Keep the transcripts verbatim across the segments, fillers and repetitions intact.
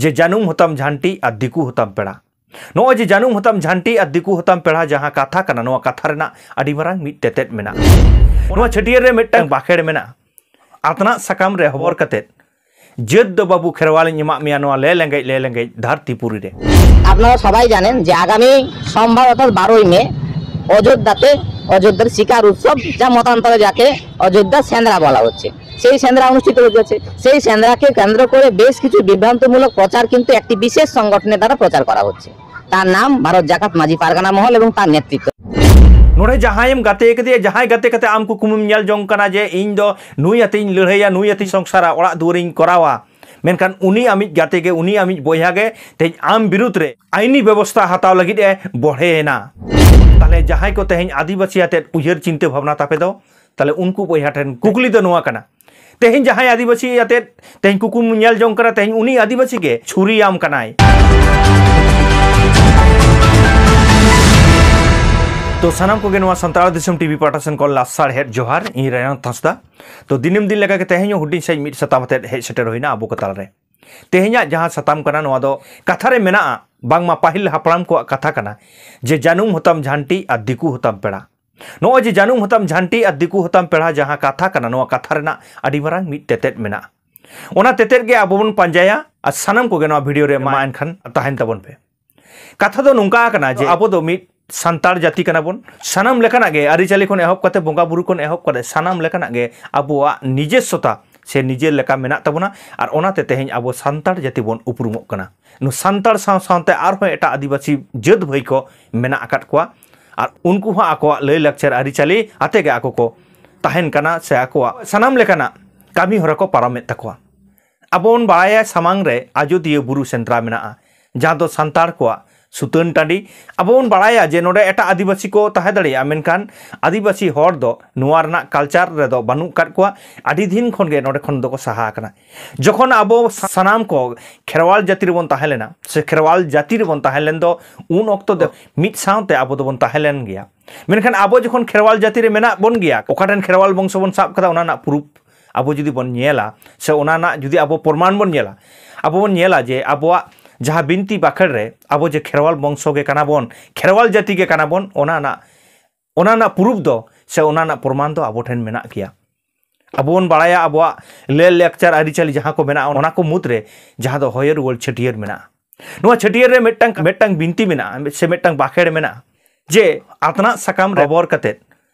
ᱡᱮ ᱡᱟᱹᱱᱩᱢ ᱦᱚᱛᱟᱢ ᱡᱷᱟᱱᱴᱤ ᱟᱨ ᱫᱤᱠᱩ ᱦᱚᱛᱟᱢ ᱯᱮᱲᱟ᱾ ᱱᱚᱜᱼᱚᱭ ᱡᱮ ᱡᱟᱹᱱᱩᱢ ᱦᱚᱛᱟᱢ ᱡᱷᱟᱱᱴᱤ ᱟᱨ ᱫᱤᱠᱩ ᱦᱚᱛᱟᱢ ᱯᱮᱲᱟ ᱡᱟᱦᱟᱸ ᱠᱟᱛᱷᱟ ᱠᱟᱱᱟ, ᱱᱚᱣᱟ ᱠᱟᱛᱷᱟ ᱨᱮᱱᱟᱜ ᱟᱹᱰᱤ ᱢᱟᱨᱟᱝ ᱢᱤᱫ ᱛᱮᱛᱮᱫ ᱢᱮᱱᱟᱜᱼᱟ᱾ ᱱᱚᱣᱟ ᱪᱷᱟᱹᱴᱭᱟᱹᱨ ᱨᱮ ᱢᱤᱫᱴᱟᱝ ᱵᱟᱠᱷᱮᱲ ᱢᱮᱱᱟᱜᱼᱟ, ᱟᱛᱱᱟᱜ ᱥᱟᱠᱟᱢ ᱨᱮ ᱦᱚᱵᱚᱨ ᱠᱟᱛᱮᱫ, ᱡᱟᱹᱛ ᱫᱚ ᱵᱟᱹᱵᱩ ᱠᱷᱮᱨᱣᱟᱞᱤᱧ ᱮᱢᱟᱜ ᱢᱮᱭᱟ ᱱᱚᱣᱟ ᱞᱮ ᱞᱮᱸᱜᱮᱡ ᱞᱮ ᱞᱮᱸᱜᱮᱡ ᱫᱷᱟᱹᱨᱛᱤ ᱯᱩᱨᱤ ᱨᱮ᱾ আপনারা সবাই জানেন যে আগামী সোমবার অর্থাৎ বারোই মে অযোধ্যাতে অযোধ্যার শিকার উৎসব, যা মতান্তরে যাকে অযোধ্যা সেন্দ্রা বলা হচ্ছে, সেই সেন্দ্রা অনুষ্ঠিত হতে যাচ্ছে। সেই সেন্দ্রাকে কেন্দ্র করে বেশ কিছু বিভ্রান্তিমূলক প্রচার কিন্তু একটি বিশেষ সংগঠনের দ্বারা প্রচার করা হচ্ছে। তার নাম ভারত জাকাত মাঝি পারগানা মহল এবং তার নেতৃত্ব। ᱱᱚᱰᱮ ᱡᱟᱦᱟᱸᱭᱮᱢ ᱜᱟᱛᱮ ᱠᱟᱫᱮᱭᱟ, ᱡᱟᱦᱟᱸᱭ ᱜᱟᱛᱮ ᱠᱟᱛᱮ ᱟᱢ ᱠᱩᱠᱢᱩᱢ ᱧᱮᱞ ᱡᱚᱝ ᱠᱟᱱᱟ ᱡᱮ ᱤᱧ ᱫᱚ ᱱᱩᱭ ᱟᱛᱮᱧ ᱞᱟᱹᱲᱦᱟᱹᱭᱟ, ᱱᱩᱭ ᱟᱛᱮᱧ ᱥᱚᱝᱥᱟᱨᱟ, ᱚᱲᱟᱜ ᱫᱩᱣᱟᱹᱨᱤᱧ ᱠᱚᱨᱟᱣᱟ, ᱢᱮᱱᱠᱷᱟᱱ ᱩᱱᱤ ᱟᱢᱤᱡ ᱜᱟᱛᱮ ᱜᱮ, ᱩᱱᱤ ᱟᱢᱤᱡ ᱵᱚᱭᱦᱟ ᱜᱮ ᱛᱮᱦᱮᱧ ᱟᱢ ᱵᱤᱨᱩᱫᱷ ᱨᱮ ᱟᱭᱤᱱᱤ ᱵᱮᱵᱚᱥᱛᱷᱟ ᱦᱟᱛᱟᱣ ᱞᱟᱹᱜᱤᱫ ᱮ ᱵᱚᱲᱦᱮᱭᱮᱱᱟ᱾ ᱛᱟᱦᱞᱮ ᱡᱟᱦᱟᱸᱭ ᱠᱚ ᱛᱮᱦᱮᱧ ᱟᱹᱫᱤᱵᱟᱹᱥᱤ ᱟᱛᱮᱫ ᱩᱭᱦᱟᱹᱨ ᱪᱤᱱᱛᱟᱹ ᱵᱷᱟᱵᱽᱱᱟ ᱛᱟᱯᱮ ᱫᱚ, ᱛᱟᱦᱞᱮ ᱩᱱᱠᱩ ᱵᱚᱭᱦᱟ ᱴᱷᱮᱱ ᱠᱩᱠᱞᱤ ᱫᱚ ᱱᱚᱣᱟ ᱠᱟᱱᱟ, ᱛᱮᱦᱮᱧ ᱡᱟᱦᱟᱸᱭ ᱟᱹᱫᱤᱵᱟᱹᱥᱤ ᱟᱛᱮᱫ ᱛᱮᱦᱮᱧ ᱠᱩᱠᱢᱩ ᱧᱮᱞ ᱡᱚᱝ ᱠᱟᱱᱟ, ᱛᱮᱦᱮᱧ ᱩᱱᱤ ᱟᱹᱫᱤᱵᱟᱹᱥᱤ ᱜᱮ ᱪᱷᱩᱨᱤᱭᱟᱢ ᱠᱟᱱᱟᱭ᱾ ᱛᱚ ᱥᱟᱱᱟᱢ ᱠᱚᱜᱮ ᱱᱚᱣᱟ ᱥᱟᱱᱛᱟᱲ ᱫᱤᱥᱚᱢ ᱴᱤᱵᱷᱤ ᱯᱟᱦᱴᱟ ᱥᱮᱱ ᱠᱷᱚᱱ ᱞᱟᱥᱟᱲᱦᱮᱫ ᱡᱚᱦᱟᱨ, ᱤᱧ ᱨᱟᱭᱱᱟᱛᱷ ᱦᱟᱸᱥᱫᱟ᱾ ᱛᱚ ᱫᱤᱱᱟᱹᱢ ᱫᱤᱱ ᱞᱮᱠᱟᱜᱮ ᱛᱮᱦᱮᱧ ᱦᱚᱸ ᱦᱩᱰᱤᱧ ᱥᱟᱺᱦᱤᱡ ᱢᱤᱫ ᱥᱟᱛᱟᱢ ᱟᱛᱮᱫ ᱦᱮᱡ ᱥᱮᱴᱮᱨ ᱦᱩᱭᱱᱟ ᱟᱵᱚ ᱠᱚ ᱛᱟᱞᱟᱨᱮ᱾ ᱛᱮᱦᱮᱧᱟᱜ ᱡᱟᱦᱟᱸ ᱥᱟᱛᱟᱢ ᱠᱟᱱᱟ, ᱱᱚᱣᱟ ᱫᱚ ᱠᱟᱛᱷᱟ ᱨᱮ ᱢᱮᱱᱟᱜᱼᱟ, ᱵᱟᱝᱢᱟ ᱯᱟᱹᱦᱤᱞ ᱦᱟᱯᱲᱟᱢ ᱠᱚᱣᱟᱜ ᱠᱟᱛᱷᱟ ᱠᱟᱱᱟ ᱡᱮ ᱡᱟᱹᱱᱩᱢ ᱦᱚᱛᱟᱢ ᱡᱷᱟᱱᱴᱤ ᱟᱨ ᱫᱤᱠᱩ ᱦᱚᱛᱟᱢ ᱯᱮᱲᱟ᱾ ᱱᱚᱜᱼᱚᱭ ᱡᱮ ᱡᱟᱹᱱᱩᱢ ᱦᱚᱛᱟᱢ ᱡᱷᱟᱱᱴᱤ ᱟᱨ ᱫᱤᱠᱩ ᱦᱚᱛᱟᱢ ᱯᱮᱲᱟ ᱡᱟᱦᱟᱸ ᱠᱟᱛᱷᱟ ᱠᱟᱱᱟ, ᱱᱚᱣᱟ ᱠᱟᱛᱷᱟ ᱨᱮᱱᱟᱜ ᱟᱹᱰᱤ ᱢᱟᱨᱟᱝ ᱢᱤᱫ ᱛᱮᱛᱮᱫ ᱢᱮᱱᱟᱜᱼᱟ᱾ ᱚᱱᱟ ᱛᱮᱛᱮᱫ ᱜᱮ ᱟᱵᱚ ᱵᱚᱱ ᱯᱟᱸᱡᱟᱭᱟ ᱟᱨ ᱥᱟᱱᱟᱢ ᱠᱚᱜᱮ ᱱᱚᱣᱟ ᱵᱷᱤᱰᱤᱭᱳ ᱨᱮ ᱢᱟ ᱮᱱᱠᱷᱟᱱ ᱛᱟᱦᱮᱱ ᱛᱟᱵᱚᱱ ᱯᱮ᱾ ᱠᱟᱛᱷᱟ ᱫᱚ ᱱᱚᱝᱠᱟ ᱠᱟᱱᱟ ᱡᱮ ᱟᱵᱚ ᱫᱚ ᱢᱤᱫ ᱥᱟᱱᱛᱟᱲ ᱡᱟᱹᱛᱤ ᱠᱟᱱᱟ ᱵᱚᱱ᱾ ᱥᱟᱱᱟᱢ ᱞᱮᱠᱟᱱᱟᱜ ᱜᱮ, ᱟᱹᱨᱤᱪᱟᱹᱞᱤ ᱠᱷᱚᱱ ᱮᱦᱚᱵ ᱠᱟᱛᱮ, ᱵᱚᱸᱜᱟ ᱵᱩᱨᱩ ᱠᱷᱚᱱ ᱮᱦᱚᱵ ᱠᱟᱛᱮ, ᱥᱟᱱᱟᱢ ᱞᱮᱠᱟᱱᱟᱜ ᱜᱮ ᱟᱵᱚᱣᱟᱜ ᱱᱤᱡᱮᱥᱥᱚᱛᱟ ᱥᱮ ᱱᱤᱡᱮᱨ ᱞᱮᱠᱟ ᱢᱮᱱᱟᱜ ᱛᱟᱵᱚᱱᱟ᱾ ᱟᱨ ᱚᱱᱟᱛᱮ ᱛᱮᱦᱮᱧ ᱟᱵᱚ ᱥᱟᱱᱛᱟᱲ ᱡᱟᱹᱛᱤ ᱵᱚᱱ ᱩᱯᱨᱩᱢᱚᱜ ᱠᱟᱱᱟ᱾ ᱱᱩ ᱥᱟᱱᱛᱟᱲ ᱥᱟᱶ ᱥᱟᱶᱛᱮ ᱟᱨᱦᱚᱸ ᱮᱴᱟᱜ ᱟᱹᱫᱤᱵᱟᱹᱥᱤ ᱡᱟᱹᱛ ᱵᱷᱟᱹᱭ ᱠᱚ ᱢᱮᱱᱟᱜ ᱟᱠᱟᱫ ᱠᱚᱣᱟ᱾ ᱟᱨ ᱩᱱᱠᱩ ᱦᱚᱸ ᱟᱠᱚᱣᱟᱜ ᱞᱟᱹᱭ ᱞᱟᱠᱪᱟᱨ ᱟᱹᱨᱤᱪᱟᱹᱞᱤ ᱟᱛᱮ ᱜᱮ ᱟᱠᱚ ᱠᱚ ᱛᱟᱦᱮᱱ ᱠᱟᱱᱟ ᱥᱮ ᱟᱠᱚᱣᱟᱜ ᱥᱟᱱᱟᱢ ᱞᱮᱠᱟᱱᱟᱜ ᱠᱟᱹᱢᱤ ᱦᱚᱨᱟ ᱠᱚ ᱯᱟᱨᱚᱢᱮᱫ ᱛᱟᱠᱚᱣᱟ᱾ ᱟᱵᱚ ᱵᱚᱱ ᱵᱟᱲᱟᱭᱟ ᱥᱟᱢᱟᱝ ᱨᱮ ᱟᱡᱚᱫᱤᱭᱟᱹ ᱵᱩᱨᱩ ᱥᱮᱸᱫᱽᱨᱟ ᱢᱮᱱᱟᱜᱼᱟ, ᱡᱟᱦᱟᱸ ᱫᱚ ᱥᱟᱱᱛᱟᱲ ᱠᱚᱣᱟᱜ ᱥᱩᱛᱟᱹᱱ ᱴᱟᱺᱰᱤ᱾ ᱟᱵᱚ ᱵᱚᱱ ᱵᱟᱲᱟᱭᱟ ᱡᱮ ᱱᱚᱰᱮ ᱮᱴᱟᱜ ᱟᱹᱫᱤᱵᱟᱹᱥᱤ ᱠᱚ ᱛᱟᱦᱮᱸ ᱫᱟᱲᱮᱭᱟᱜᱼᱟ, ᱢᱮᱱᱠᱷᱟᱱ ᱟᱹᱫᱤᱵᱟᱹᱥᱤ ᱦᱚᱲ ᱫᱚ ᱱᱚᱣᱟ ᱨᱮᱱᱟᱜ ᱠᱟᱞᱪᱟᱨ ᱨᱮᱫᱚ ᱵᱟᱹᱱᱩᱜ ᱟᱠᱟᱫ ᱠᱚᱣᱟ᱾ ᱟᱹᱰᱤ ᱫᱤᱱ ᱠᱷᱚᱱ ᱜᱮ ᱱᱚᱰᱮ ᱠᱷᱚᱱ ᱫᱚᱠᱚ ᱥᱟᱦᱟ ᱟᱠᱟᱱᱟ᱾ ᱡᱚᱠᱷᱚᱱ ᱟᱵᱚ ᱥᱟᱱᱟᱢ ᱠᱚ ᱠᱷᱮᱨᱣᱟᱞ ᱡᱟᱹᱛᱤ ᱨᱮᱵᱚᱱ ᱛᱟᱦᱮᱸ ᱞᱮᱱᱟ, ᱥᱮ ᱠᱷᱮᱨᱣᱟᱞ ᱡᱟᱹᱛᱤ ᱨᱮᱵᱚᱱ ᱛᱟᱦᱮᱸ ᱞᱮᱱ ᱫᱚ, ᱩᱱ ᱚᱠᱛᱚ ᱫᱚ ᱢᱤᱫ ᱥᱟᱶᱛᱮ ᱟᱵᱚ ᱫᱚᱵᱚᱱ ᱛᱟᱦᱮᱸ ᱞᱮᱱ ᱜᱮᱭᱟ᱾ ᱢᱮᱱᱠᱷᱟᱱ ᱟᱵᱚ ᱡᱚᱠᱷᱚᱱ ᱠᱷᱮᱨᱣᱟᱞ ᱡᱟᱹᱛᱤ ᱨᱮ ᱢᱮᱱᱟᱜ ᱵᱚᱱ ᱜᱮᱭᱟ, ᱚᱠᱟ ᱴᱷᱮᱱ ᱠᱷᱮᱨᱣᱟᱞ ᱵᱚᱝᱥᱚ ᱵᱚᱱ ᱥᱟᱵ ᱠᱟᱫᱟ, ᱚᱱᱟ ᱨᱮᱱᱟᱜ ᱯᱨᱩᱯᱷ ᱟᱵᱚ ᱡᱩᱫᱤ ᱵᱚᱱ ᱧᱮᱞᱟ, ᱥᱮ ᱚᱱᱟ ᱨᱮᱱᱟᱜ ᱡᱩᱫᱤ ᱟᱵᱚ ᱯᱨᱚᱢᱟᱱ ᱵᱚᱱ ᱧᱮᱞᱟ, ᱟᱵᱚ ᱵᱚᱱ ᱧᱮᱞᱟ ᱡᱮ ᱟᱵᱚᱣᱟᱜ ᱡᱟᱦᱟᱸ ᱵᱤᱱᱛᱤ ᱵᱟᱠᱷᱮᱲ ᱨᱮ ᱟᱵᱚ ᱡᱮ ᱠᱷᱮᱨᱣᱟᱞ ᱵᱚᱝᱥᱚ ᱜᱮ ᱠᱟᱱᱟ ᱵᱚᱱ, ᱠᱷᱮᱨᱣᱟᱞ ᱡᱟᱹᱛᱤ ᱜᱮ ᱠᱟᱱᱟ ᱵᱚᱱ, ᱚᱱᱟ ᱨᱮᱱᱟᱜ, ᱚᱱᱟ ᱨᱮᱱᱟᱜ ᱯᱩᱨᱩᱵ ᱫᱚ ᱥᱮ ᱚᱱᱟ ᱨᱮᱱᱟᱜ ᱯᱨᱚᱢᱟᱱ ᱫᱚ ᱟᱵᱚ ᱴᱷᱮᱱ ᱢᱮᱱᱟᱜ ᱜᱮᱭᱟ᱾ ᱟᱵᱚ ᱵᱚᱱ ᱵᱟᱲᱟᱭᱟ ᱟᱵᱚᱣᱟᱜ ᱞᱟᱹᱭ ᱞᱟᱠᱪᱟᱨ ᱟᱹᱨᱤᱪᱟᱹᱞᱤ ᱡᱟᱦᱟᱸ ᱠᱚ ᱢᱮᱱᱟᱜᱼᱟ, ᱚᱱᱟ ᱠᱚ ᱢᱩᱫᱽᱨᱮ ᱡᱟᱦᱟᱸ ᱫᱚ ᱦᱚᱭᱚ ᱨᱩᱣᱟᱹᱲ ᱪᱷᱟᱹᱴᱭᱟᱹᱨ ᱢᱮᱱᱟᱜᱼᱟ᱾ ᱱᱚᱣᱟ ᱪᱷᱟᱹᱴᱭᱟᱹᱨ ᱨᱮ ᱢᱤᱫᱴᱟᱝ, ᱢᱤᱫᱴᱟᱝ ᱵᱤᱱᱛᱤ ᱢᱮᱱᱟᱜᱼᱟ ᱥᱮ ᱢᱤᱫᱴᱟᱝ ᱵᱟᱠᱷᱮᱲ ᱢᱮᱱᱟᱜᱼᱟ ᱡᱮ ᱟᱛᱱᱟᱜ ᱥᱟᱠᱟᱢ ᱨᱮ ᱚᱵᱚᱨ ᱠᱟᱛᱮᱫ,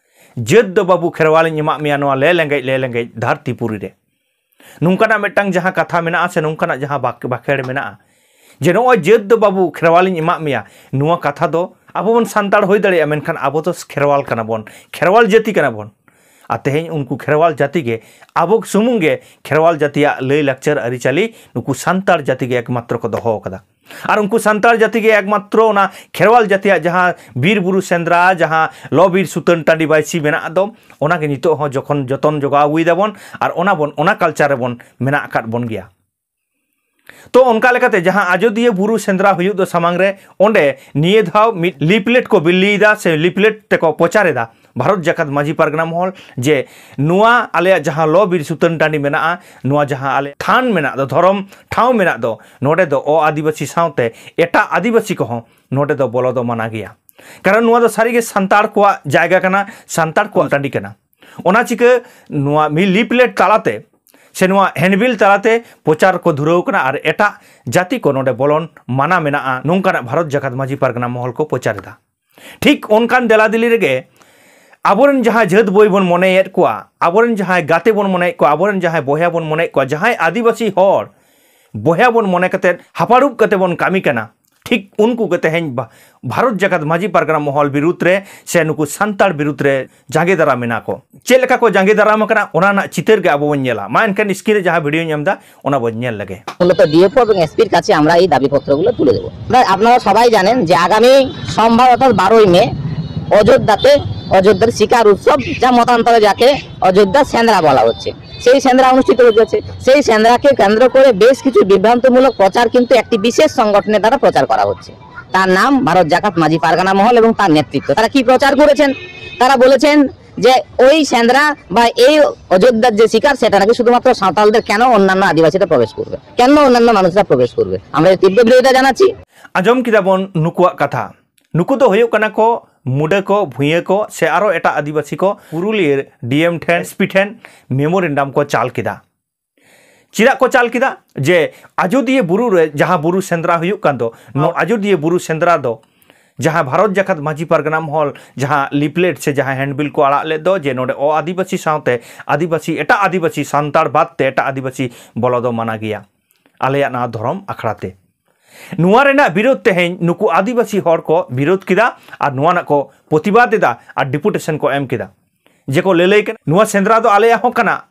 "ᱡᱟᱹᱛ ᱫᱚ ᱵᱟᱹᱵᱩ ᱠᱷᱮᱨᱣᱟᱞᱤᱧ ᱮᱢᱟᱜ ᱢᱮᱭᱟ ᱱᱚᱣᱟ ᱞᱮ ᱞᱮᱸᱜᱮᱡ, ᱞᱮ ᱞᱮᱸᱜᱮᱡ ᱫᱷᱟᱹᱨᱛᱤ ᱯᱩᱨᱤ ᱨᱮ", ᱱᱚᱝᱠᱟᱱᱟᱜ ᱢᱤᱫᱴᱟᱝ ᱡᱟᱦᱟᱸ ᱠᱟᱛᱷᱟ ᱢᱮᱱᱟᱜᱼᱟ ᱥᱮ ᱱᱚᱝᱠᱟᱱᱟᱜ ᱡᱟᱦᱟᱸ ᱵᱟᱠ-, ᱵᱟᱠᱷᱮᱲ ᱢᱮᱱᱟᱜᱼᱟ ᱡᱮ, "ᱱᱚᱜᱼᱚᱭ ᱡᱟᱹᱛ ᱫᱚ ᱵᱟᱹᱵᱩ ᱠᱷᱮᱨᱣᱟᱞᱤᱧ ᱮᱢᱟᱜ ᱢᱮᱭᱟ", ᱱᱚᱣᱟ ᱠᱟᱛᱷᱟ ᱫᱚ ᱟᱵᱚ ᱵᱚᱱ ᱥᱟᱱᱛᱟᱲ ᱦᱩᱭ ᱫᱟᱲᱮᱭᱟᱜᱼᱟ, ᱢᱮᱱᱠᱷᱟᱱ ᱟᱵᱚ ᱫᱚ ᱠᱷᱮᱨᱣᱟᱞ ᱠᱟᱱᱟ ᱵᱚᱱ, ᱠᱷᱮᱨᱣᱟᱞ ᱡᱟᱹᱛᱤ ᱠᱟᱱᱟ ᱵᱚᱱ᱾ ᱟᱨ ᱛᱮᱦᱮᱧ ᱩᱱᱠᱩ ᱠᱷᱮᱨᱣᱟᱞ ᱡᱟᱹᱛᱤ ᱜᱮ, ᱟᱵᱚ ᱥᱩᱢᱩᱝ ᱜᱮ ᱠᱷᱮᱨᱣᱟᱞ ᱡᱟᱹᱛᱤᱭᱟᱜ ᱞᱟᱹᱭ ᱞᱟᱠᱪᱟᱨ ᱟᱹᱨᱤᱪᱟᱹᱞᱤ ᱱᱩᱠᱩ ᱥᱟᱱᱛᱟᱲ ᱡᱟᱹᱛᱤ ᱜᱮ ᱮᱠᱢᱟᱛᱨᱚ ᱠᱚ ᱫᱚᱦᱚ ᱟᱠᱟᱫᱟ᱾ ᱟᱨ ᱩᱱᱠᱩ ᱥᱟᱱᱛᱟᱲ ᱡᱟᱹᱛᱤ ᱜᱮ ᱮᱠᱢᱟᱛᱨᱚ ᱚᱱᱟ ᱠᱷᱮᱨᱣᱟᱞ ᱡᱟᱹᱛᱤᱭᱟᱜ ᱡᱟᱦᱟᱸ ᱵᱤᱨ ᱵᱩᱨᱩ ᱥᱮᱸᱫᱽᱨᱟ, ᱡᱟᱦᱟᱸ ᱞᱚ ᱵᱤᱨ ᱥᱩᱛᱟᱹᱱ ᱴᱟᱺᱰᱤ ᱵᱟᱹᱭᱥᱤ ᱢᱮᱱᱟᱜ ᱫᱚ, ᱚᱱᱟᱜᱮ ᱱᱤᱛᱚᱜ ᱦᱚᱸ ᱡᱚᱠᱷᱚᱱ ᱡᱚᱛᱚᱱ ᱡᱚᱜᱟᱣ ᱟᱹᱜᱩᱭ ᱫᱟᱵᱚᱱ, ᱟᱨ ᱚᱱᱟ ᱵᱚᱱ, ᱚᱱᱟ ᱠᱟᱞᱪᱟᱨ ᱨᱮᱵᱚᱱ ᱢᱮᱱᱟᱜ ᱟᱠᱟᱫ ᱵᱚᱱ ᱜᱮᱭᱟ᱾ ᱛᱚ, ᱚᱱᱠᱟ ᱞᱮᱠᱟᱛᱮ ᱡᱟᱦᱟᱸ ᱟᱡᱚᱫᱤᱭᱟᱹ ᱵᱩᱨᱩ ᱥᱮᱸᱫᱽᱨᱟ ᱦᱩᱭᱩᱜ ᱫᱚ ᱥᱟᱢᱟᱝ ᱨᱮ, ᱚᱸᱰᱮ ᱱᱤᱭᱟᱹ ᱫᱷᱟᱣ ᱢᱤᱫ ᱞᱤᱯᱞᱮᱴ ᱠᱚ ᱵᱤᱞᱤᱭᱮᱫᱟ ᱥᱮ ᱞᱤᱯᱞᱮᱴ ᱛᱮᱠᱚ ᱯᱨᱚᱪᱟᱨ ᱮᱫᱟ ᱵᱷᱟᱨᱚᱛ ᱡᱟᱠᱟᱛ ᱢᱟᱹᱡᱷᱤ ᱯᱟᱨᱜᱟᱱᱟ ᱢᱚᱦᱚᱞ, ᱡᱮ ᱱᱚᱣᱟ ᱟᱞᱮᱭᱟᱜ ᱡᱟᱦᱟᱸ ᱞᱚ ᱵᱤᱨ ᱥᱩᱛᱟᱹᱱ ᱴᱟᱺᱰᱤ ᱢᱮᱱᱟᱜᱼᱟ, ᱱᱚᱣᱟ ᱡᱟᱦᱟᱸ ᱟᱞᱮ ᱛᱷᱟᱱ ᱢᱮᱱᱟᱜ ᱫᱚ, ᱫᱷᱚᱨᱚᱢ ᱴᱷᱟᱶ ᱢᱮᱱᱟᱜ ᱫᱚ, ᱱᱚᱰᱮ ᱫᱚ ᱚ ᱟᱹᱫᱤᱵᱟᱹᱥᱤ ᱥᱟᱶᱛᱮ ᱮᱴᱟᱜ ᱟᱹᱫᱤᱵᱟᱹᱥᱤ ᱠᱚᱦᱚᱸ ᱱᱚᱰᱮ ᱫᱚ ᱵᱚᱞᱚ ᱫᱚ ᱢᱟᱱᱟ ᱜᱮᱭᱟ᱾ ᱠᱟᱨᱚᱱ ᱱᱚᱣᱟ ᱫᱚ ᱥᱟᱹᱨᱤᱜᱮ ᱥᱟᱱᱛᱟᱲ ᱠᱚᱣᱟᱜ ᱡᱟᱭᱜᱟ ᱠᱟᱱᱟ, ᱥᱟᱱᱛᱟᱲ ᱠᱚᱣᱟᱜ ᱴᱟᱺᱰᱤ ᱠᱟᱱᱟ᱾ ᱚᱱᱟ ᱪᱤᱠᱟᱹ ᱱᱚᱣᱟ ᱢᱤᱫ ᱞᱤᱯᱞᱮᱴ ᱛᱟᱞᱟᱛᱮ ᱥᱮ ᱱᱚᱣᱟ ᱦᱮᱱᱰᱵᱤᱞ ᱛᱟᱞᱟᱛᱮ ᱯᱨᱚᱪᱟᱨ ᱠᱚ ᱫᱷᱩᱨᱟᱹᱣ ᱠᱟᱱᱟ ᱟᱨ ᱮᱴᱟᱜ ᱡᱟᱹᱛᱤ ᱠᱚ ᱱᱚᱰᱮ ᱵᱚᱞᱚᱱ ᱢᱟᱱᱟ ᱢᱮᱱᱟᱜᱼᱟ, ᱱᱚᱝᱠᱟᱱᱟᱜ ᱵᱷᱟᱨᱚᱛ ᱡᱟᱠᱟᱛ ᱢᱟᱹᱡᱷᱤ ᱯᱟᱨᱜᱟᱱᱟ ᱢᱚᱦᱚᱞ ᱠᱚ ᱯᱨᱚᱪᱟᱨ ᱮᱫᱟ᱾ ᱴᱷᱤᱠ ᱚᱱᱠᱟᱱ ᱫᱮᱞᱟᱫᱮᱞᱤ ᱨᱮᱜᱮ ᱟᱵᱚᱨᱮᱱ ᱡᱟᱦᱟᱸᱭ ᱡᱟᱹᱛ ᱵᱚᱭ ᱵᱚᱱ ᱢᱚᱱᱮᱭᱮᱫ ᱠᱚᱣᱟ, ᱟᱵᱚᱨᱮᱱ ᱡᱟᱦᱟᱸᱭ ᱜᱟᱛᱮ ᱵᱚᱱ ᱢᱚᱱᱮᱭᱮᱫ ᱠᱚᱣᱟ, ᱟᱵᱚᱨᱮᱱ ᱡᱟᱦᱟᱸᱭ ᱵᱚᱭᱦᱟ ᱵᱚᱱ ᱢᱚᱱᱮᱭᱮᱫ ᱠᱚᱣᱟ, ᱡᱟᱦᱟᱸᱭ ᱟᱹᱫᱤᱵᱟᱹᱥᱤ ᱦᱚᱲ ᱵᱚᱭᱦᱟ ᱵᱚᱱ ᱢᱚᱱᱮ ᱠᱟᱛᱮᱫ ᱦᱟᱯᱟᱲᱩᱵ ᱠᱟᱛᱮ ᱵᱚᱱ ᱠᱟᱹᱢᱤ ᱠᱟᱱᱟ, ᱴᱷᱤᱠ ᱩᱱᱠᱩ ᱜᱮ ᱛᱮᱦᱮᱧ ᱵᱷᱟ-, ᱵᱷᱟᱨᱚᱛ ᱡᱟᱠᱟᱛ ᱢᱟᱹᱡᱷᱤ ᱯᱟᱨᱜᱟᱱᱟ ᱢᱚᱦᱚᱞ ᱵᱤᱨᱩᱫᱽ ᱨᱮ ᱥᱮ ᱱᱩᱠᱩ ᱥᱟᱱᱛᱟᱲ ᱵᱤᱨᱩᱫᱽ ᱨᱮ ᱡᱟᱸᱜᱮ ᱫᱟᱨᱟᱢ ᱢᱮᱱᱟᱜ ᱠᱚ᱾ ᱪᱮᱫ ᱞᱮᱠᱟ ᱠᱚ ᱡᱟᱸᱜᱮ ᱫᱟᱨᱟᱢ ᱟᱠᱟᱱᱟ, ᱚᱱᱟ ᱨᱮᱱᱟᱜ ᱪᱤᱛᱟᱹᱨ ᱜᱮ ᱟᱵᱚ ᱵᱚᱱ ᱧᱮᱞᱟ᱾ ᱢᱟ ᱮᱱᱠᱷᱟᱱ ᱥᱠᱨᱤᱱ ᱨᱮ ᱡᱟᱦᱟᱸ ᱵᱷᱤᱰᱤᱭᱳᱧ ᱮᱢ ᱮᱫᱟ, ᱚᱱᱟ ᱵᱚᱱ ᱧᱮᱞ ᱞᱮᱜᱮ᱾ মূলত ডিএফও এবং এসপির কাছে আমরা এই দাবিপত্রগুলো তুলে দেব। আমরা, আপনারা সবাই জানেন যে আগামী সোমবার অর্থাৎ বারোই মে অযোধ্যাতে অযোধ্যার শিকার উৎসব, যা মতান্তরে যাকে অযোধ্যা সেন্দ্রা বলা হচ্ছে, সেই সেন্দ্রা অনুষ্ঠিত হতে যাচ্ছে। সেই সেন্দ্রাকে কেন্দ্র করে বেশ কিছু বিভ্রান্তমূলক প্রচার কিন্তু একটি বিশেষ সংগঠনের দ্বারা প্রচার করা হচ্ছে। তার নাম ভারত জাকাত মাঝি পারগানা মহল এবং তার নেতৃত্ব। তারা কি প্রচার করেছেন? তারা বলেছেন যে ওই সেন্দ্রা বা এই অযোধ্যার যে শিকার, সেটা নাকি শুধুমাত্র সাঁওতালদের, কেন অন্যান্য আদিবাসীরা প্রবেশ করবে, কেন অন্যান্য মানুষরা প্রবেশ করবে? আমরা এই তীব্র বিরোধিতা জানাচ্ছি। আᱸᱡᱚᱢ ᱠᱮᱫᱟ ᱵᱚᱱ ᱱᱩᱠᱩᱣᱟᱜ ᱠᱟᱛᱷᱟ᱾ ᱱᱩᱠᱩ ᱫᱚ ᱦᱩᱭᱩᱜ ᱠᱟᱱᱟ ᱠᱚ ᱢᱩᱰᱟᱹ ᱠᱚ, ᱵᱷᱩᱭᱟᱹ ᱠᱚ, ᱥᱮ ᱟᱨᱚ ᱮᱴᱟᱜ ᱟᱹᱫᱤᱵᱟᱹᱥᱤ ᱠᱚ᱾ ᱯᱩᱨᱩᱞᱤᱭᱟᱹ ᱰᱤ ᱮᱢ ᱴᱷᱮᱱ, ᱮᱥ ᱯᱤ ᱴᱷᱮᱱ ᱢᱮᱢᱳᱨᱮᱱᱰᱟᱢ ᱠᱚ ᱪᱟᱞ ᱠᱮᱫᱟ᱾ ᱪᱮᱫᱟᱜ ᱠᱚ ᱪᱟᱞ ᱠᱮᱫᱟ? ᱡᱮ ᱟᱡᱚᱫᱤᱭᱟᱹ ᱵᱩᱨᱩ ᱨᱮ ᱡᱟᱦᱟᱸ ᱵᱩᱨᱩ ᱥᱮᱸᱫᱽᱨᱟ ᱦᱩᱭᱩᱜ ᱠᱟᱱ ᱫᱚ, ᱱᱚᱣᱟ ᱟᱡᱚᱫᱤᱭᱟᱹ ᱵᱩᱨᱩ ᱥᱮᱸᱫᱽᱨᱟ ᱫᱚ ᱡᱟᱦᱟᱸ ᱵᱷᱟᱨᱚᱛ ᱡᱟᱠᱟᱛ ᱢᱟᱹᱡᱷᱤ ᱯᱟᱨᱜᱟᱱᱟ ᱢᱚᱦᱚᱞ ᱡᱟᱦᱟᱸ ᱞᱤᱯᱞᱮᱴ ᱥᱮ ᱡᱟᱦᱟᱸ ᱦᱮᱱᱰᱵᱤᱞ ᱠᱚ ᱟᱲᱟᱜ ᱞᱮᱫ ᱫᱚ, ᱡᱮ ᱱᱚᱰᱮ ᱚ ᱟᱹᱫᱤᱵᱟᱹᱥᱤ ᱥᱟᱶᱛᱮ ᱟᱹᱫᱤᱵᱟᱹᱥᱤ, ᱮᱴᱟᱜ ᱟᱹᱫᱤᱵᱟᱹᱥᱤ, ᱥᱟᱱᱛᱟᱲ ᱵᱟᱫ ᱛᱮ ᱮᱴᱟᱜ ᱟᱹᱫᱤᱵᱟᱹᱥᱤ ᱵᱚᱞᱚ ᱫᱚ ᱢᱟᱱᱟ ᱜᱮᱭᱟ ᱟᱞᱮᱭᱟᱜ ᱱᱚᱣᱟ ᱫᱷᱚᱨᱚᱢ ᱟᱠᱷᱲᱟ ᱛᱮ᱾ ᱱᱚᱣᱟ ᱨᱮᱱᱟᱜ ᱵᱤᱨᱳᱫᱷ ᱛᱮᱦᱮᱧ ᱱᱩᱠᱩ ᱟᱹᱫᱤᱵᱟᱹᱥᱤ ᱦᱚᱲ ᱠᱚ ᱵᱤᱨᱳᱫᱷ ᱠᱮᱫᱟ ᱟᱨ ᱱᱚᱣᱟ ᱨᱮᱱᱟᱜ ᱠᱚ ᱯᱨᱚᱛᱤᱵᱟᱫ ᱮᱫᱟ ᱟᱨ ᱰᱮᱯᱩᱴᱮᱥᱚᱱ ᱠᱚ ᱮᱢ ᱠᱮᱫᱟ᱾ ᱡᱮ ᱠᱚ ᱞᱟᱹᱞᱟᱹᱭ ᱠᱟᱱᱟ, ᱱᱚᱣᱟ ᱥᱮᱸᱫᱽᱨᱟ ᱫᱚ ᱟᱞᱮᱭᱟᱜ ᱦᱚᱸ ᱠᱟᱱᱟ᱾